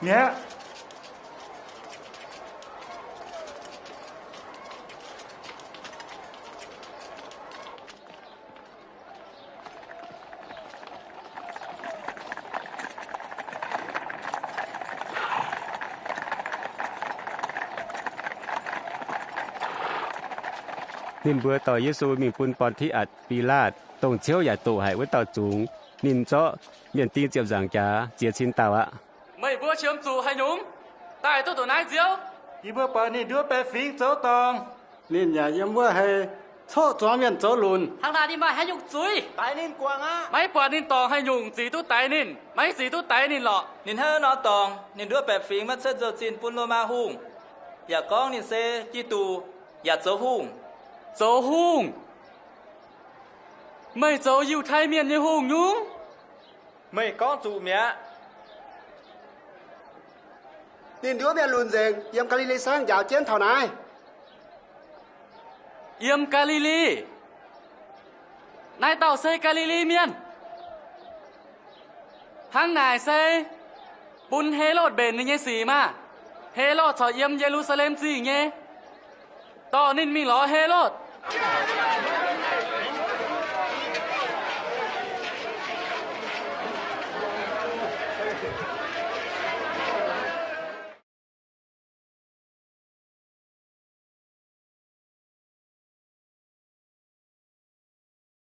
Mi'aqv. Ninh mbuo dorh Yesu mingh bun Born^ti^atc Bilaatv, dongh ciouv yaac doqc haic wuov dauh zungx. Ninh zorqv mienh ding ziepc nzaangc jaax ziex cin dauh aqv. Meih mbuo qiemx zuqc haaix nyungc daaih duqv ndongc naaiv nziouv? Yie mbuo buatc ninh nduov baeqc fingx zoux dorngc. Ninh yaac yiem wuov hei coqv zuangx mienh zoux lunc. Hnangv naaic ninh maaih haaix nyungc zuiz? Daix ninh guangc aqv. Maiv buatc ninh dorngc haaix nyungc zic duqv daix ninh. Maiv zic duqv daix ninh lorqc. Ninh hnangv nor dorngc, ninh nduov baeqc fingx maiv cuotv nzou-zinh bun Lomaa Hungh, yaac gorngv ninh se Giduc, yaac zoux hungh. Zoux hungh? Meih zoux Yiutai Mienh nyei hungh nyungc? Meih gorngv zuqc mi'aqv. Ninh nduov mienh lunc nzengc, yiem Gaa^li^li Saengv njaaux jienv taux naaiv. Yiem Gaa^li^li? Naaiv dauh se Gaa^li^li Mienh? Hnangv naaic se bun Helotv mbenc ninh nyei sic maah! Helotv corc yiem Ye^lu^saa^lem Zingh nyei, dorh ninh mingh lorz Helotv.